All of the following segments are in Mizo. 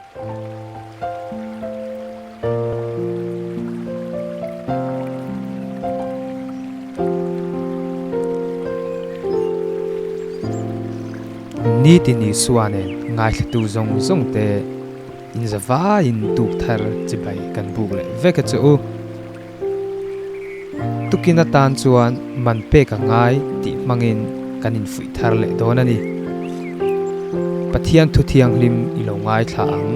Nitin Isua nen ngaithlatu zawng zawng te inzavaiin tuk thar chibai kan buk leh vek a che u. Tukin atan chuan man pek a ngai tih hmangin kan infuih thar leh dawn a ni. Pathian thu thianghlim i lo ngaithla ang.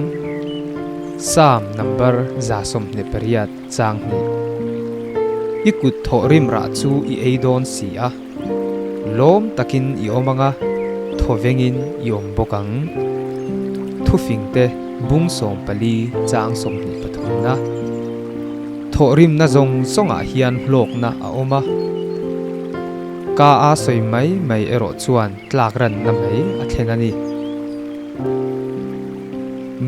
Psalm number 128 chang hnih. I kut thawh rim rah chu i ei dawn si a, lawm takin i awm ang a, thaw vengin i awm bawk ang. Thufingte bung 14 chang 23 na. Thawhrimna zawng zawngah hian hlawkna a awm a, ka a sawi mai mai erawh chuan tlak ranna mai a thlen a ni.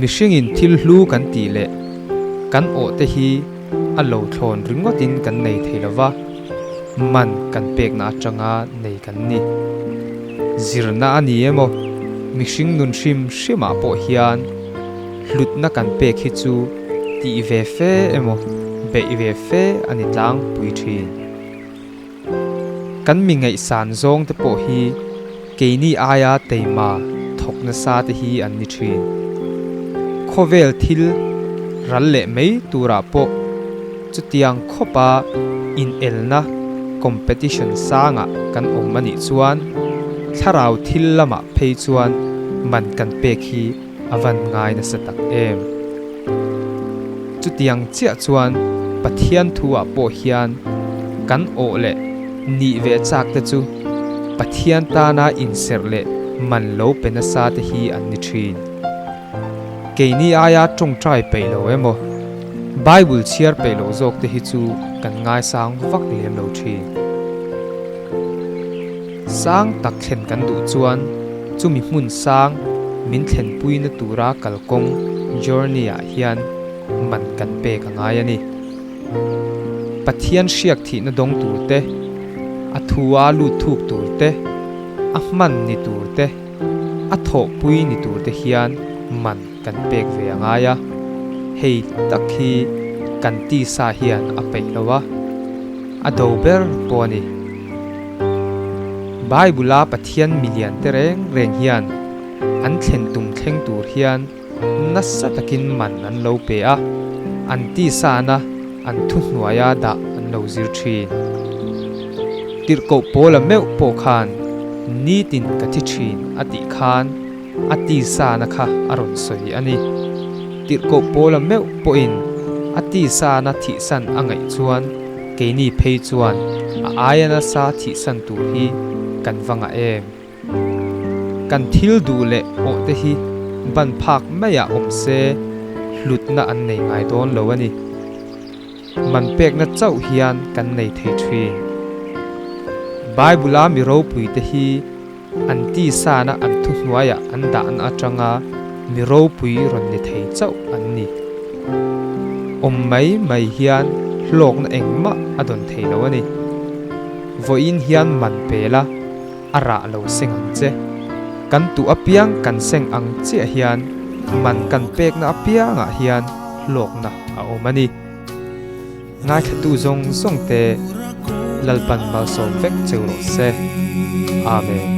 Mihringin thil hlu kan tih leh kan awh te hi a lo thlawn ringawtin kan nei thei lo va, man kan pekna atanga nei kan ni. Zirna a ni emaw, mihring nun hrim hrimah pawh hian hlutna kan pek hi chu tih ve fe emaw beih ve fe a ni tlangpui thin. Kan mi ngaihsan zawng te pawh hi keini aia teima thawk nasa te hi an ni thin. Khawvel thil ral leh mai turah pawh chutiang khawpa inelna competition sangah kan awm a nih chuan thlarau thil lamah phei chuan man kan pek hi A van ngai nasa tak em? Chutiang chiah chuan Pathian thu-ah pawh hian kan awh leh nih ve chak te chu Pathian tana inserh leh man lo pe nasa te hi an ni thin. Keini aia tawngtai peih lo emaw, Bible chhiar peih lo zawk te hi chu kan ngaisang vak lem lo thin. Sang tak thlen kan duh chuan chumi hmun sang min thlenpuina tura kalkawng, journey, ah hian man kan pek a ngai a ni. Pathian hriak thihna dawng tur te, a thua lut thuk tur te, a hman ni tur te, a thawhpui ni tur te hian man kan pek ve a ngai a. Hei tak hi kan tisa hian a peih lo a, a do ber pawh a ni. Bible-a Pathian milian te reng reng hian an thlen tum thleng tur hian nasa takin man an lo pe a, an tisana an thuhnuaia dah an lo zir thin. Tirhkoh Paula meuh pawh khan nitin ka thi thin a tih khan a tisana kha a rawn sawi a ni. Tirhkoh Paula meuh pawhin a tisana thihsan a ngaih chuan keini phei chuan a aia nasa thihsan tur hi kan va ngah em? Kan thil duh leh awh te hi ban phak maiah awm se hlutna an nei ngai dawn lo a ni. Man pekna chauh hian kan nei thei thin. Bible-a mi ropui te hi An tisana an thuhnuaiah an dahna atanga mi ropui rawn ni thei chauh an ni. Awm mai mai hian hlawkna engmah a dawn thei lo a ni. Vawiin hian man pe la, a rah lo seng ang che. Kan tuh apiang kan seng ang chiah hian man kan pekna apiangah hian hlawkna a awm a ni. Ngaithlatu zawng zawng te Lalpan malsawm vek cheu rawh se. Amen.